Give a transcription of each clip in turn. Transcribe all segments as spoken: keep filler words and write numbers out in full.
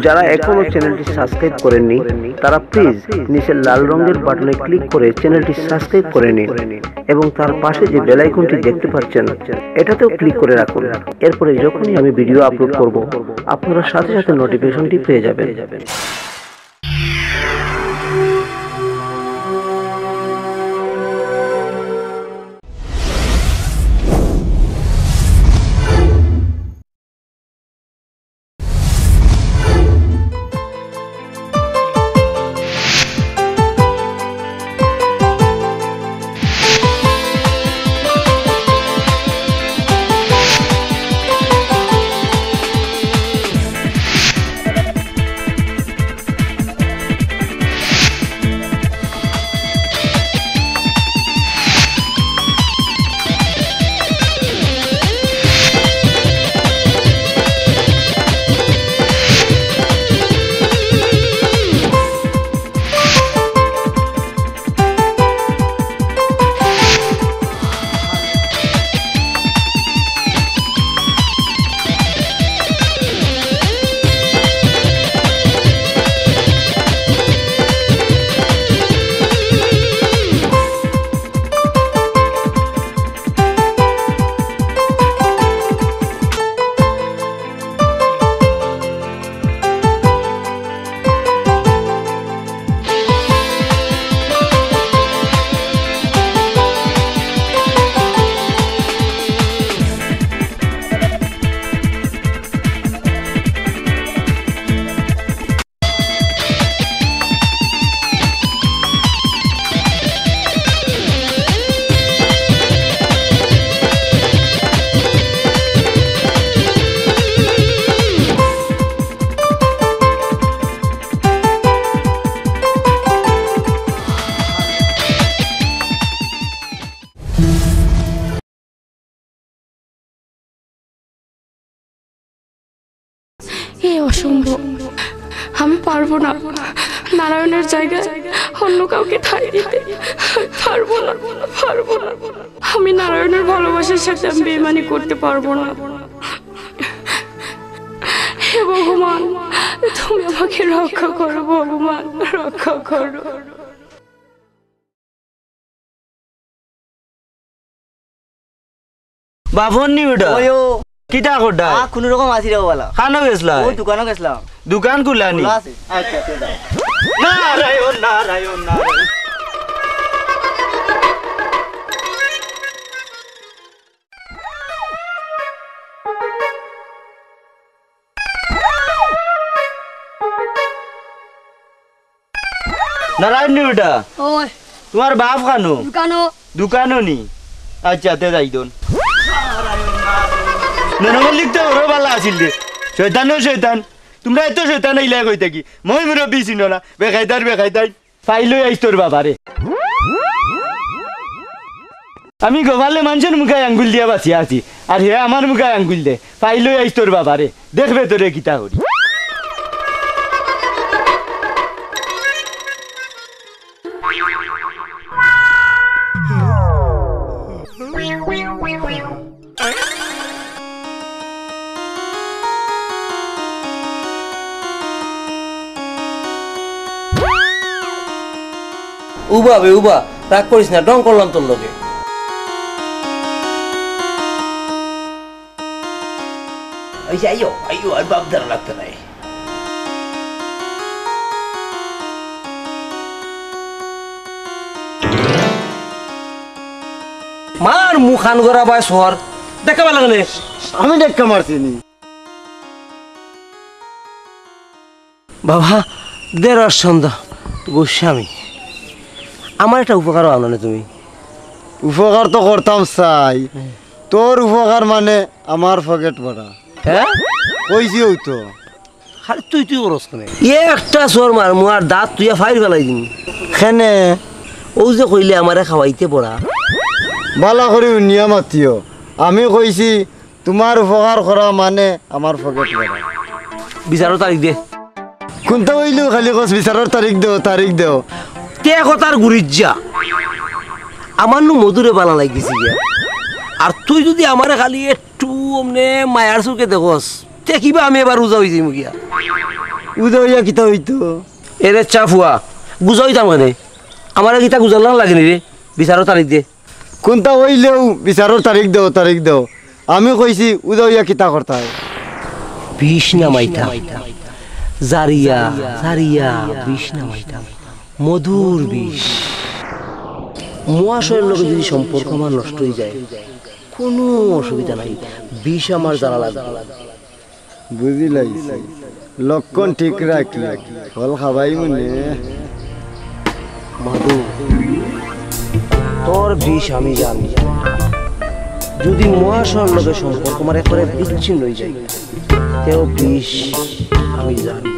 যারা এখনো চ্যানেলটি সাবস্ক্রাইব করেননি, তারা প্লিজ নিচের লাল রঙের বাটনে ক্লিক করে চ্যানেলটি সাবস্ক্রাইব করে নিন এবং তার পাশে যে বেল আইকনটি দেখতে পাচ্ছেন, এটাতেও ক্লিক করে রাখুন। এরপরে যখনই আমি ভিডিও আপলোড করব, আপনারা সাথে সাথে নোটিফিকেশনটি পেয়ে যাবেন। এ অসম্ভব, আমি পারবো না নারায়ণের জায়গায় অন্য কাউকে ঠাঁই দিতে। পারবো না, পারবো না। আমি নারায়ণের ভালোবাসার সাথে আমি বেইমানি করতে পারবো না। হে ভগবান, তুমি আমাকে রক্ষা করো ভগবান, রক্ষা করো। বাপন নি বেটা? ওই ও। কিতা করডা? আ, কুনু রকম আছি রে বালা। কানো গেছলা? ও দোকানো গেছলাম। দোকান খুলা নি? খুলা আছে। আচ্ছা, আচ্ছা, যাও। নারায়ণ, নারায়ণ, নারায়ণ। নারায়ণ নি বেটা? ওই। তোমার বাপ কানো? দোকানো। দোকানো নি? আচ্ছা, তে যাই দন। নরমল্লিক তো ওরও বালা আছিল রে। শয়তানও শয়তান। তোমরা এত শয়তান অইলায় কই থাকি? মই মুরব্বি চিনো না। বেকায়দার বেকায়দাই। ফাইল লই আইস তোর বাবারে। আমি গোপালে মানষর মুখায় আঙ্গুল দিয়া বাচিয়া আছি, আর হে আমার মুখায় আঙ্গুল দে। ফাইল লই আইস তোর বাবারে, দেখবে তোরে কিতা করি। উবা বে উবা, রাগ করিস না, ঢং করলাম তোর লগে। ওই যে আইও, আইও, আর বাপ ধরা লাগতো নাই। মার মুখান গড়া বায় সোয়ার। দেখা পেলে কেনে? আমি ধাক্কা মারছি নি। বাবা, দেড় সন্ধ্যা গোস্বামী, আমার একটা উপকার আনো না তুমি। উপকার তো করতাম চাই, তোর উপকার মানে আমার পকেট ভরা। হ্যাঁ? কইছিও তো। খালি তুই তুই করস কেনে? এ একটা চড় মারমু আর দাঁত তুইয়া ফাইর ফালাই দিমু। কেনে? ও যে কইলে আমারে খাওয়াইতে পড়া। বালা করি উনিয়া মাতিও। আমি কইছি, তোমার উপকার করা মানে আমার পকেট ভরা। বিচারর তারিখ দে। কোনটা অইলো খালি কস বিচারর তারিখ দেও, তারিখ দেও। তে কথার গুরিজ্জা। আমার নু মধুরে বালা লাগিছে গিয়া। আর তুই যদি আমারে খালি একটু অমনে মায়ার চোখে দেখস, তে এ কিবা আমি এবার উজা অইযাইমু গিয়া। উজা অইয়া কিতা অইতো? এরে চাফুয়া, গুজা অইতাম কেনে? আমারে কিতা গুজার লাখান লাগেনি রে? বিচারর তারিখ দে। কুনতা অইলেও বিচারর তারিখ দেও, তারিখ দেও। আমি কইছি, উজা অইয়া কিতা করতায়? বিষ নামাইতাম। জারিয়া, জারিয়া, বিষ নামাইতাম। মধুর বিষ। মহাশয়ের লগে যদি সম্পর্ক আমার নষ্ট অইযায়, কুনু অসুবিধা নাই, বিষ আমার জারা লাগবো। বুঝিলাইছি, লক্ষণ ঠিক রাখি, ফল খাবাইমুনে। মাদু, তোর বিষ আমি জানি। যদি মহাশয়ের লগে সম্পর্ক আমার একবারে বিচ্ছিন্ন অইযায়, তেও বিষ আমি জানি।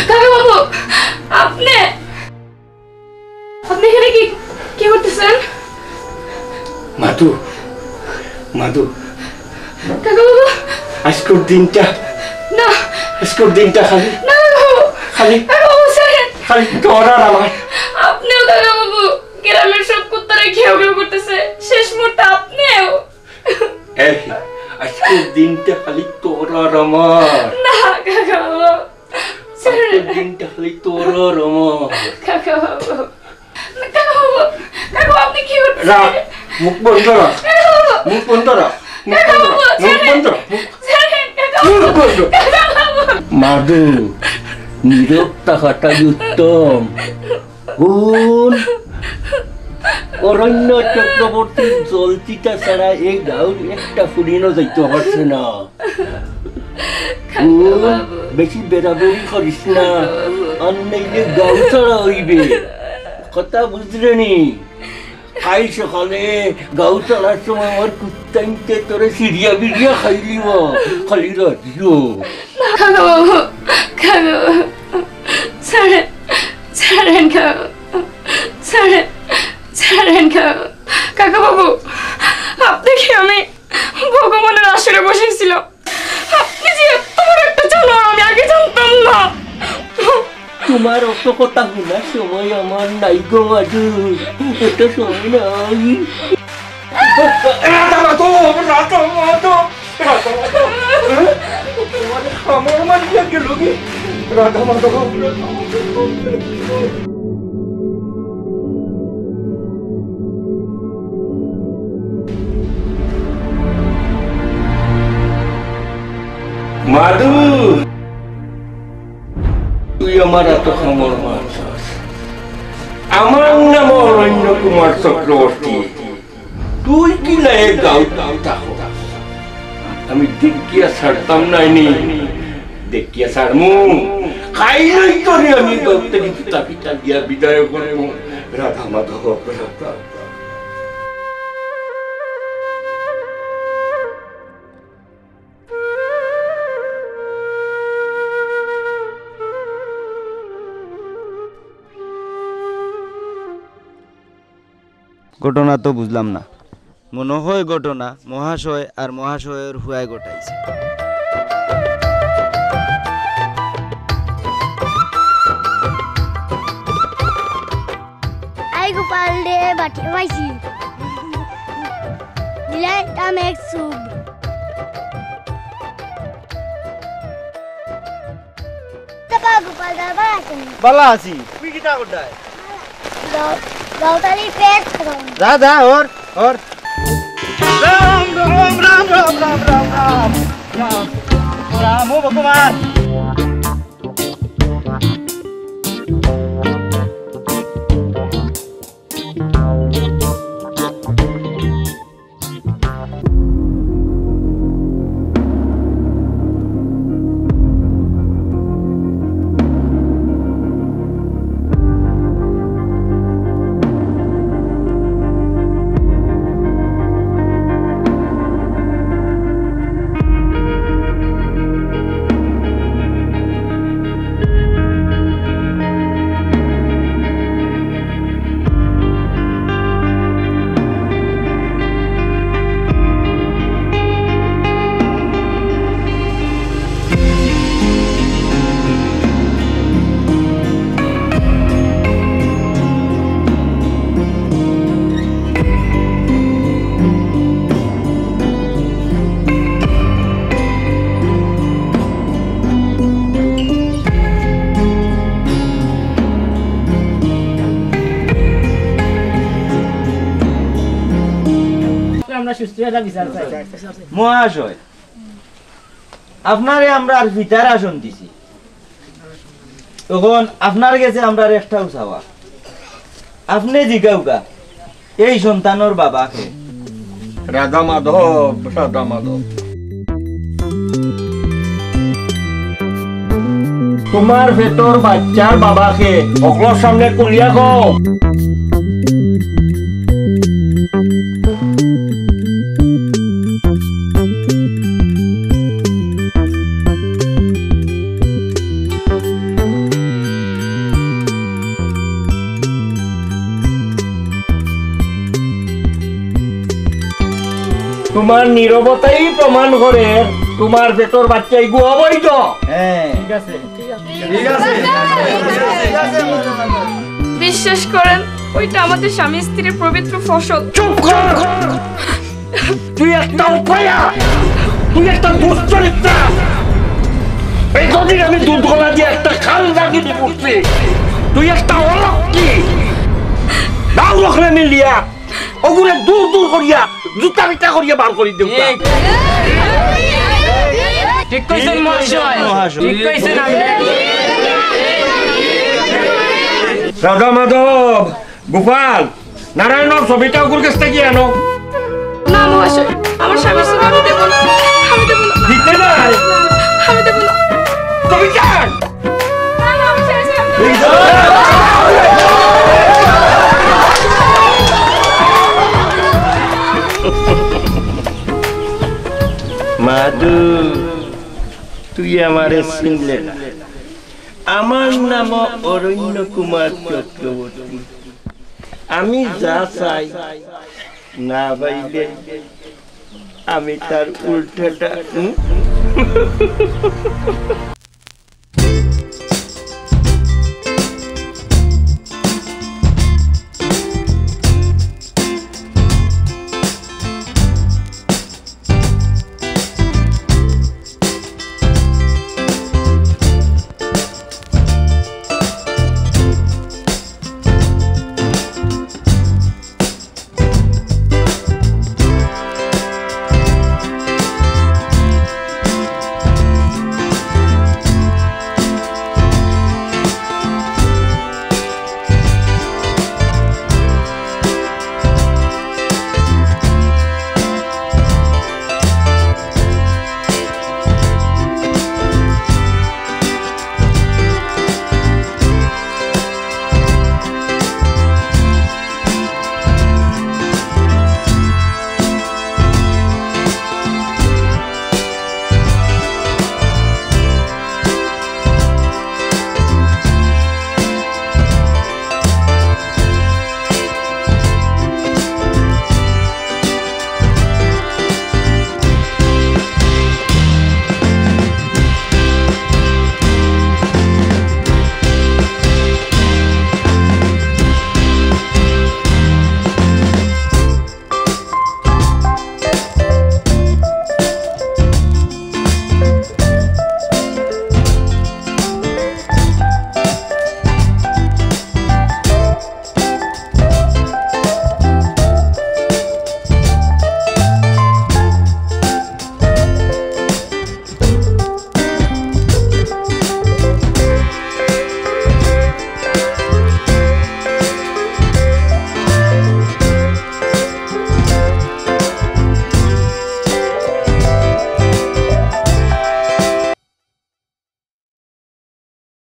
কাকা বাবু, আপনি, আপনি এখানে কি, কি করতেছেন? মাদু, মাদু, কাকা বাবু, আজকের দিনটা, না। আজকের দিনটা খালি, না কাকা বাবু, খালি, কাকা বাবু, ছাড়েন। খালি তোর আর আমার। আপনিও কাকা বাবু, গ্রামের সব কুত্তারা ঘেউ ঘেউ করতেছে, শেষ মুহূর্তে আপনিও। এই, আজকের দিনটা খালি তোর আর আমার। না, কাকা বাবু। আজকের দিনটা খালি তোর আর আমার। কাকা বাবু। কাকা বাবু, কাকা বাবু, আপনি কি করতেছেন? রাখ, মুখ বন্ধ রাখ। কাকা বাবু। মুখ বন্ধ রাখ। মুখ কাকা বন্ধ বাবু, রাখ। মুখ ছাড়েন। বন্ধ রাখ। মুখ, ছাড়েন, কাকা মুখ বাবু। বন্ধ। কাকা বাবু। মাদু, নীরব থাকাটাই উত্তম। হুন, অরণ্য চক্রবর্তীর জলচিতা ছাড়া এই গাঁওর একটা ফুলিনও যাইতো পারছে না। হুন, বেশি বেড়াবেড়ি করিস না, আর নাইলে গাঁও ছাড়া অইবে। কথা বুঝরে নি? কাইল সকালে গাঁও ছাড়ার সময় আমার কুত্তাইন্তে তোরে সিরিয়া বিরিয়া খাইলিব, খালি রাখিও। কাকা বাবু, কাকা বাবু, ছাড়েন, ছাড়েন কাকা বাবু, ছাড়েন, ছাড়েন কাকা বাবু। কাকা বাবু, আপনাকে আমি ভগবানের আসরে বসেছিলাম। আপনি যে এত বড় একটা জানোয়ার, আমি আগে জানতাম না। তোমার অত কথা হুনার সময় আমার নাই গো মাদু, অত সময় নাই। রাধা মাধব, রাধা মাধব, রাধা মাধব। হ্যাঁ? তোমার আমার মাঝে গেল কি? রাধা মাধব। মাদু, তুই আমার এত খবর মারছস। আমার নাম অরণ্য কুমার চক্রবর্তী। তুই কি লাগে গাঁও থাকো? আমি দেখিয়া ছাড়তাম নাইনি, দেখিয়া ছাড়মু। কাইলই তোরে আমি গাঁও থাকি জুতা পিটা দিয়া বিদায় করমু। রাধা মাধব, রাধা। ঘটনা তো বুঝলাম না। মনে হয় ঘটনা মহাশয় আর মহাশয়র হুয়ায় ঘটাইছে। আই গোপাল রে, বাটি পাইছি। দিলাইতাম এক চুব। চাপা গোপাল দা, বালা আছইন নি? বালা আছি। তুই কিতা করতায়? গাও-, গাওতালি পেট খাওয়াম। যা, যা, অর, অর। রাম, রাম, রাম। রাম, ও ভগবান। আমরা সুস্থ একটা বিচার চাই। মহাশয়, আপনারে আমরার পিতার আসন দিছি, অখন আপনার গেছে আমরার একটাউ চাওয়া, আপনে জিকাউক্কা, এই সন্তানর বাবা কে? রাধা মাধব, রাধা মাধব। তোমার পেটর বাচ্চার বাবা কে? হকলর সামনে খুলিয়া কও। তোমার নীরবতাই প্রমাণ করে তোমার পেটর বাচ্চা ইগু অবৈধ। হ্যাঁ। ঠিক আছে। ঠিক আছে। বিশ্বাস করেন, ওইটা আমাদের স্বামী স্ত্রীর পবিত্র ফসল। চুপ কর! তুই একটা অপয়া, তুই একটা দুশ্চরিত্রা। এতদিন আমি দুধ গলা দিয়া একটা খাল রাখি দি করছি, তুই একটা অলক্ষী। দাও ওখানে মিলিয়া ওগুরে দূর দূর করিয়া জুতা পিটা করিয়া বার করি দেউক্কা। ঠিক। ঠিক কইছেন মহাশয়। মহাশয়। ঠিক কইছেন আপনি। রাধা মাধব, গোপাল, নারায়ণর ছবিটা ওগুর কাছ থেকে আনো। না মহাশয়, আমার স্বামীর ছবি আমি দেব না, আমি দেব না। দিতে নাই? আমি দেব না। ছবিটা আন। না, না, আমার স্বামীর ছবি আমি দেব না। মাধু, তুই আমারে চিনলে না। আমার নাম অরণ্য কুমার চক্রবর্তী। আমি যা চাই, না পাইলে আমি তার উল্টাটা, হুম?